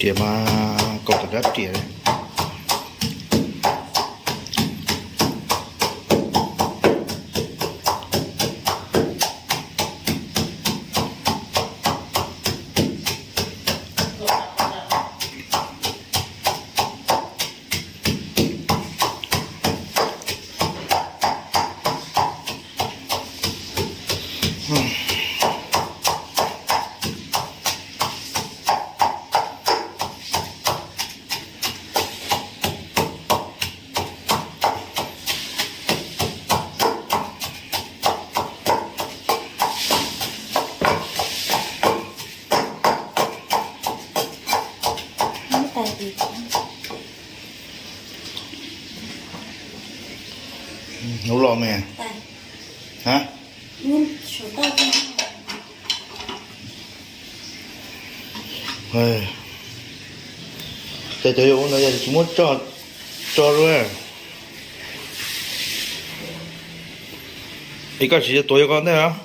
Riam mas kaus tom dab riam. Hnub los me. Ha? Ces cov yuav ua ntawd yog tsis muab tso, tso lawm. Es koj tsis tuav yuav koj ntej los?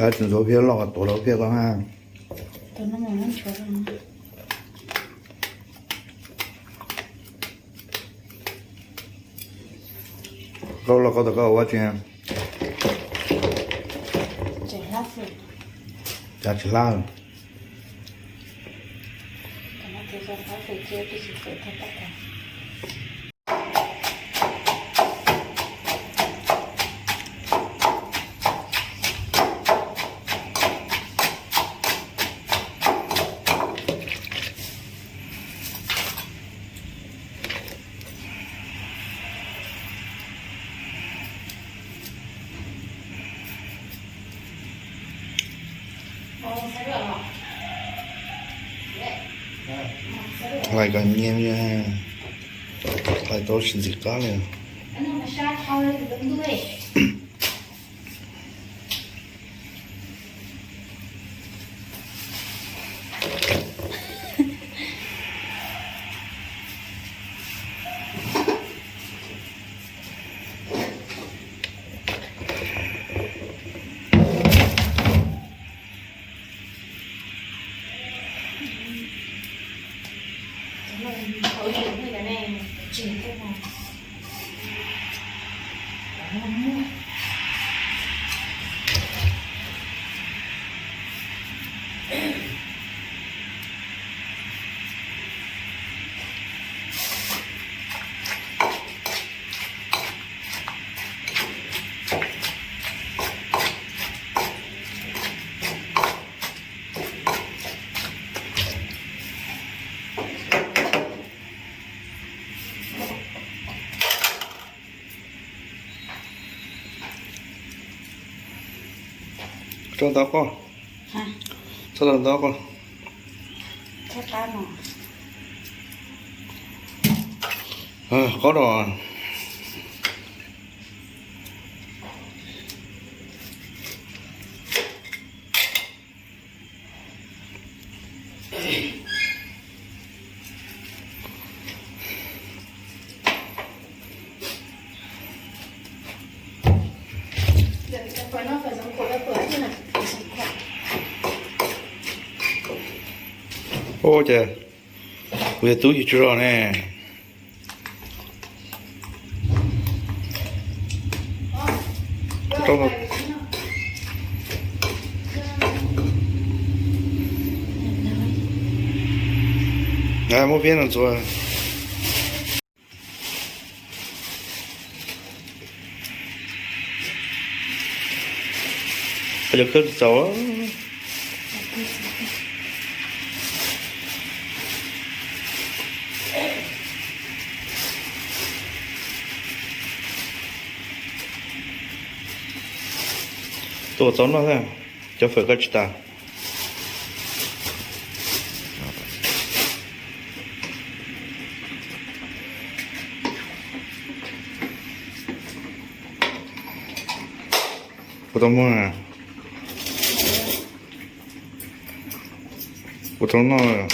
Tsis ntxuav phiaj los tuav lawm phiaj koj na. Koj los koj tom koj ua tsi? Cas tsis hlab? Hlais kom nyias, hlais tau tsis ntxim qab li. Tso ntawm koj. Tso ntawm koj. Qab no. Ua cas kuv yog tub yus tsis los ne? Muab piab no ntxuav. Qhov cov kawg tsis txaus. Tuaj txaus noj thiab, cov fawm koj tsis tas. Kuv tau muag, kuv tau noj.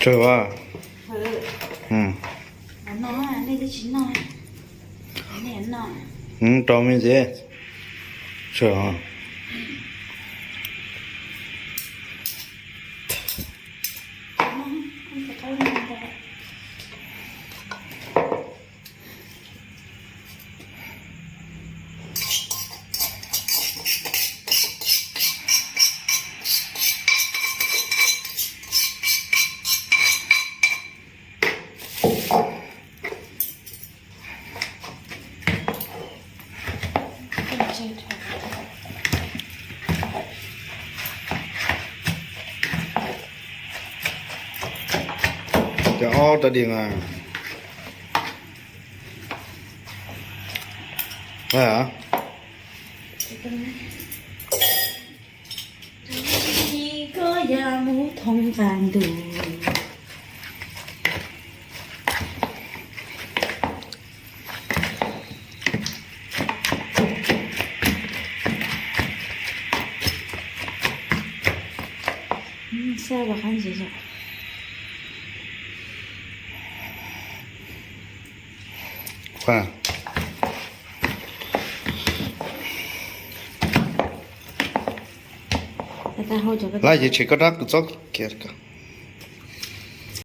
Tsawg as. Rau me ntxiv. Tsawg. Cov ob rau diam mas. Koj ya mus thoob qab ntuj. Xab los qab ntsis. Lab ces tshem koj rab kws txob kiag.